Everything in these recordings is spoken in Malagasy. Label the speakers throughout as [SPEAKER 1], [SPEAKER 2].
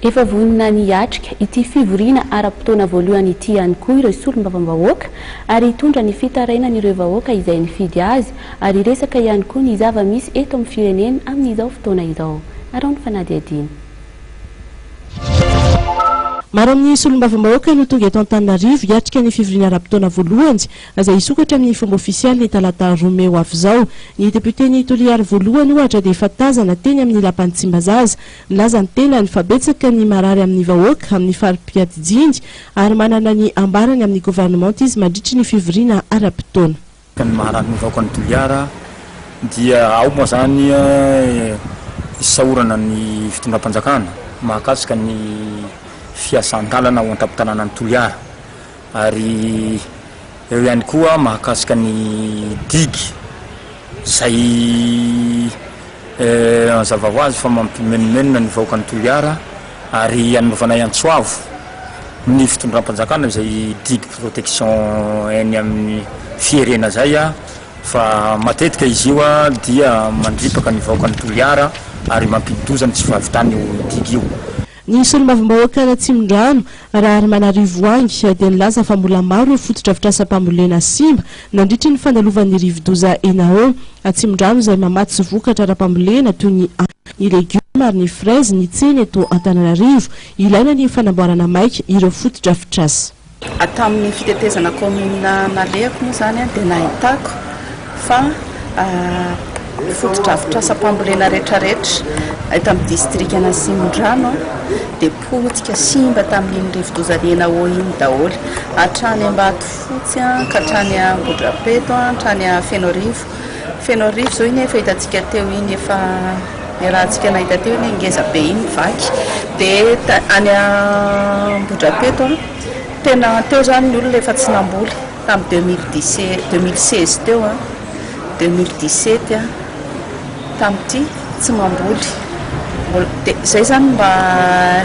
[SPEAKER 1] Efa vonona ny hiatrika ity fivoriana ara-potoana voalohany ity ihany koa ireo solombavambahoaka ary hitondra ny fitarainan'ireo vahoaka izay nifidy azy ary hiresaka ihany koa ny zava-misy eto amin'ny firenena amin'izao fotoana izao. Araho ny fanadihadiana.
[SPEAKER 2] Maro amin'ny solombavambahoaka no tonga eto Antananarivo hiatrika ny fivoriana ara-potoana voalohany izay hisokatra amin'ny fomba ofisialy ny talata 2 mey ho avy izao. Ny depioten'i Toliary voalohany ohatra dia efa tazana teny amin'ny lapan'i Tsimbazaza. Nilaza ny tenany fa betsaka ny marary amin'ny vahoaka amin'ny fari-piadidiany ary manana ny ambarany amin'ny governemanta izy mandritry ny fivoriana ara-potoana.
[SPEAKER 3] Ny maharary ny vahoakan'i Toliara dia ao moa izany isaorana ny fitondram-panjakana mahakasika ny fiasan-dalana ao an-tampon-tanànan'i Toliara ary eo ihany koa mahakasika ny digy izay Mazava ho azy fa mampimenomenona ny vahoakan'i Toliara ary anaovanay antso avo ny fitondram-panjakana izay digue protection eny amin'ny fierena izay fa matetika izy io dia mandripaka ny vahoakan'i Toliara ary mampidi-doza ny tsy fahavitan'io digue io.
[SPEAKER 2] Ny solombavambahoaka Ratsimondrano, Raharimanarivoahangy, dia nilaza fa mbola maro ireo fotodrafitrasam-pambolena simba nandritry ny fandalovan'ny rivodoza Enawo. Atsimondrano izay mamatsy vokatra ara-pambolena toy ny ny legioma ary ny frezy ny tsena eto Antananarivo. Ilaina ny fanamboarana maika ireo fotodrafitrasa.
[SPEAKER 4] Tamin'ny fitetezana commune nalehako moa izany dia nahitako fa fotodrafitrasam-pambolena rehetrarehetra eto amin'ny distrikan'Atsimondrano dia potika simba tamin'iny rivodoza Enawo iny daholo, hatrany Ambatofotsy ka hatrany Ambohidrapeto, hatrany Fenoarivo. Fenoarivo izao iny efa hitantsika teo iny efa niarahantsika nahita teo iny ngeza be iny vaky dia any Ambohidrapeto tena teo izany ny olona efa tsy namboly tamin'ny 2017 2016 teo an 2017 an tamin'ity tsy mamboly mbola dia izay izany mba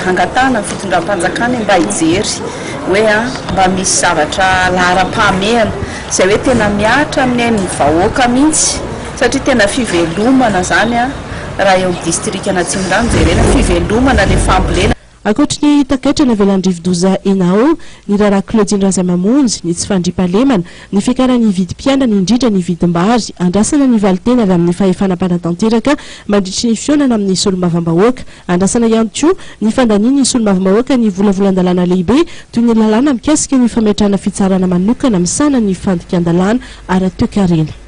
[SPEAKER 4] hangatahana ny fitondram-panjakana mba hijery hoe an mba misy zavatra laharam-pahamehana izay hoe tena mihatra amin'ny ain'ny vahoaka mihitsy satria tena fivelomana izany an raha eo amin'ny distrikan'Atsimondrano jerena fivelomana ilay fambolena.
[SPEAKER 2] Ankoatry ny takaitra navelan'ny rivodoza Enawo, ny raharaha Claudine Razaimamonjy, ny tsy fandriampahalemana, ny fiakaran'ny vidim-piainana indrindra ny vidim-bary, andrasana ny valinteny avy amin'ny fahefana mpanatanteraka mandritry ny fihaonana amin'ny solombavambahoaka. Andrasana ihany koa ny fandanian'ny solombavambahoaka ny volavolan-dalàna lehibe toy ny lalàna mikasika ny fametrahana fitsarana manokana misahana ny fandikan-dalàna ara-toekarena.